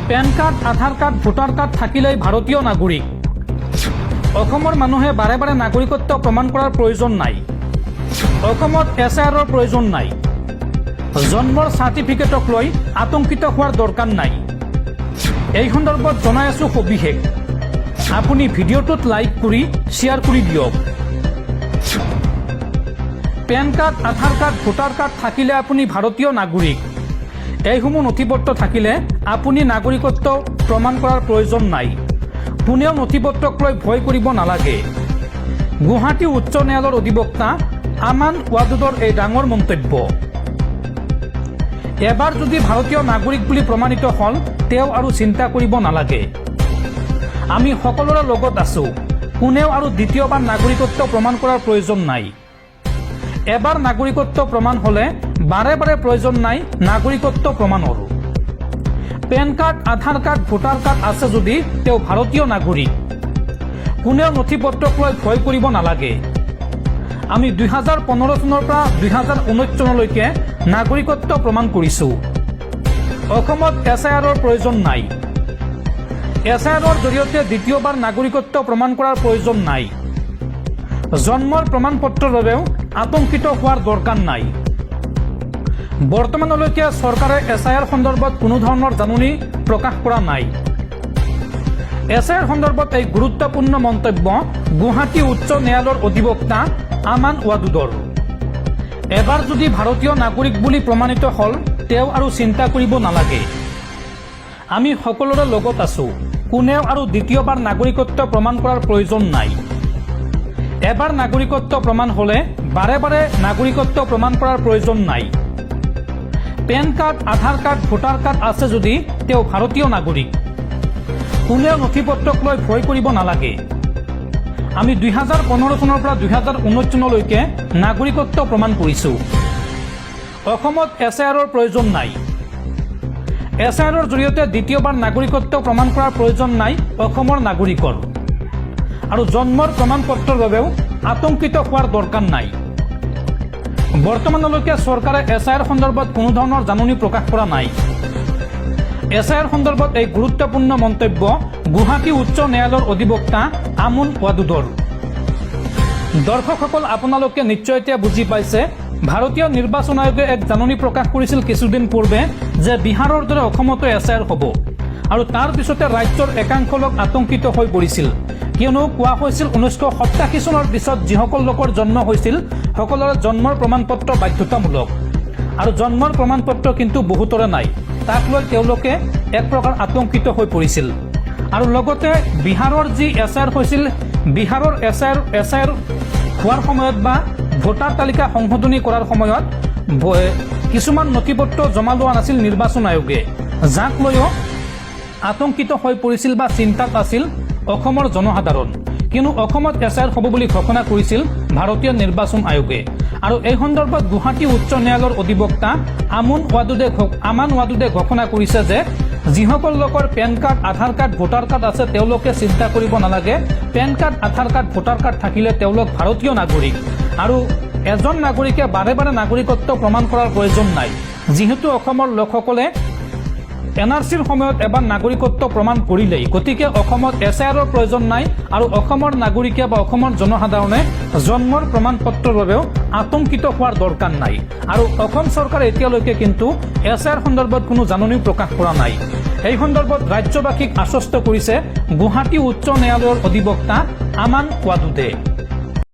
PAN card, আধাৰ card, voter card থাকিলেই ভাৰতীয় নাগৰিক। অসমৰ মানুহে বাৰে বাৰে নাগৰিকত্ব প্ৰমাণ কৰাৰ প্ৰয়োজন নাই। অসমত এছআইআৰৰ প্ৰয়োজন নাই। জন্মৰ চাৰ্টিফিকেটক লৈ আতংকিত হোৱাৰ দৰকাৰ নাই। এই সন্দৰ্ভত জনাই আছো সবিশেষ। আপুনি ভিডিঅ'টোত লাইক কৰি শ্বেয়াৰ কৰি দিয়ক। পেন কাৰ্ড, আধাৰ কাৰ্ড, ভোটাৰ কাৰ্ড থাকিলে আপুনি ভাৰতীয় নাগৰিক। এইসমূহ নথিপত্ৰ থাকিলে আপুনি নাগৰিকত্ব প্ৰমাণ কৰাৰ প্ৰয়োজন নাই। কোনেও নথিপত্ৰক লৈ ভয় কৰিব নালাগে। গুৱাহাটী উচ্চ ন্যায়ালয়ৰ অধিবক্তা আমান ৱাদুদৰ এই ডাঙৰ মন্তব্য। এবাৰ যদি ভাৰতীয় নাগৰিক বুলি প্ৰমাণিত হ'ল, তেওঁ আৰু চিন্তা কৰিব নালাগে। আমি সকলোৰে লগত আছো। কোনেও আৰু দ্বিতীয়বাৰ নাগৰিকত্ব প্ৰমাণ কৰাৰ প্ৰয়োজন নাই। এবাৰ নাগৰিকত্ব প্ৰমাণ হ'লে বাৰে বাৰে প্ৰয়োজন নাই নাগৰিকত্ব প্ৰমাণৰ। পেন কাৰ্ড, আধাৰ কাৰ্ড, ভোটাৰ কাৰ্ড আছে যদি তেওঁ ভাৰতীয় নাগৰিক। কোনেও নথি পত্ৰক লৈ ভয় কৰিব নালাগে। আমি 2015 চনৰ পৰা 2019 চনলৈকে নাগৰিকত্ব প্ৰমাণ কৰিছোঁ। অসমত এছআইআৰৰ প্ৰয়োজন নাই। এছআইআৰৰ জৰিয়তে দ্বিতীয়বাৰ নাগৰিকত্ব প্ৰমাণ কৰাৰ প্ৰয়োজন নাই। জন্মৰ প্ৰমাণ পত্ৰৰ বাবেও আতংকিত হোৱাৰ দৰকাৰ নাই। বৰ্তমানলৈকে চৰকাৰে এছআইআৰ সন্দৰ্ভত কোনো ধৰণৰ জাননী প্ৰকাশ কৰা নাই। এছআইআৰ সন্দৰ্ভত এই গুৰুত্বপূৰ্ণ মন্তব্য গুৱাহাটী উচ্চ ন্যায়ালয়ৰ অধিবক্তা আমান ৱাদুদৰ। এবাৰ যদি ভাৰতীয় নাগৰিক বুলি প্ৰমাণিত হ'ল, তেওঁ আৰু চিন্তা কৰিব নালাগে। আমি সকলোৰে লগত আছো। কোনেও আৰু দ্বিতীয়বাৰ নাগৰিকত্ব প্ৰমাণ কৰাৰ প্ৰয়োজন নাই। এবাৰ নাগৰিকত্ব প্ৰমাণ হ'লে বাৰে বাৰে নাগৰিকত্ব প্ৰমাণ কৰাৰ প্ৰয়োজন নাই। পেন কাৰ্ড, আধাৰ কাৰ্ড, ভোটাৰ কাৰ্ড আছে যদি তেওঁ ভাৰতীয় নাগৰিক। কোনেও নথি পত্ৰক লৈ ভয় কৰিব নালাগে। আমি 2015 চনৰ পৰা 2019 চনলৈকে নাগৰিকত্ব প্ৰমাণ কৰিছোঁ। অসমত এছআইআৰৰ প্ৰয়োজন নাই। এছআইআৰৰ জৰিয়তে দ্বিতীয়বাৰ নাগৰিকত্ব প্ৰমাণ কৰাৰ প্ৰয়োজন নাই অসমৰ নাগৰিকৰ। আৰু জন্মৰ প্ৰমাণ পত্ৰৰ বাবেও আতংকিত হোৱাৰ দৰকাৰ নাই। বৰ্তমানলৈকে চৰকাৰে এছআইআৰ সন্দৰ্ভত কোনো ধৰণৰ জাননী প্ৰকাশ কৰা নাই। এছআইআৰ সন্দৰ্ভত এই গুৰুত্বপূৰ্ণ মন্তব্য গুৱাহাটী উচ্চ ন্যায়ালয়ৰ অধিবক্তা আমুন ৱাদুদৰ। দৰ্শকসকল, আপোনালোকে নিশ্চয় এতিয়া বুজি পাইছে, ভাৰতীয় নিৰ্বাচন আয়োগে এক জাননী প্ৰকাশ কৰিছিল কিছুদিন পূৰ্বে যে বিহাৰৰ দৰে অসমতো এছআইআৰ হ'ব। আৰু তাৰ পিছতে ৰাজ্যৰ একাংশ লোক আতংকিত হৈ পৰিছিল। কিয়নো কোৱা হৈছিল, 1987 চনৰ পিছত যিসকল লোকৰ জন্ম হৈছিল, সকলোৰে জন্মৰ প্ৰমাণ পত্ৰ বাধ্যতামূলক। আৰু জন্মৰ প্ৰমাণ পত্ৰ কিন্তু বহুতৰে নাই। তাক লৈ তেওঁলোকে এক প্ৰকাৰ আতংকিত হৈ পৰিছিল। আৰু লগতে বিহাৰৰ যি এছআইআৰ হৈছিল, বিহাৰৰ এছআইআৰ হোৱাৰ সময়ত বা ভোটাৰ তালিকা সংশোধনী কৰাৰ সময়ত কিছুমান নথি পত্ৰ জমা লোৱা নাছিল নিৰ্বাচন আয়োগে, যাক লৈও আতংকিত হৈ পৰিছিল বা চিন্তাত আছিল অসমৰ জনসাধাৰণ। কিয়নো অসমত এছআইআৰ হ'ব বুলি ঘোষণা কৰিছিল ভাৰতীয় নিৰ্বাচন আয়োগে। আৰু এই সন্দৰ্ভত গুৱাহাটী উচ্চ ন্যায়ালয়ৰ অধিবক্তা আমান ৱাদুদে ঘোষণা কৰিছে যে যিসকল লোকৰ পেন কাৰ্ড, আধাৰ কাৰ্ড, ভোটাৰ কাৰ্ড আছে, তেওঁলোকে চিন্তা কৰিব নালাগে। পেন কাৰ্ড, আধাৰ কাৰ্ড, ভোটাৰ কাৰ্ড থাকিলে তেওঁলোক ভাৰতীয় নাগৰিক। আৰু এজন নাগৰিকে বাৰে বাৰে নাগৰিকত্ব প্ৰমাণ কৰাৰ প্ৰয়োজন নাই। যিহেতু অসমৰ লোকসকলে এনআৰচিৰ সময়ত এবাৰ নাগৰিকত্ব প্ৰমাণ কৰিলেই, গতিকে অসমত এছআইআৰৰ প্ৰয়োজন নাই। আৰু অসমৰ নাগৰিকে বা অসমৰ জনসাধাৰণে জন্মৰ প্ৰমাণ পত্ৰৰ বাবেও আতংকিত হোৱাৰ দৰকাৰ নাই। আৰু অসম চৰকাৰে এতিয়ালৈকে কিন্তু এছআইআৰ সন্দৰ্ভত কোনো জাননীও প্ৰকাশ কৰা নাই। এই সন্দৰ্ভত ৰাজ্যবাসীক আশ্বস্ত কৰিছে গুৱাহাটী উচ্চ ন্যায়ালয়ৰ অধিবক্তা আমান ৱাদুদে।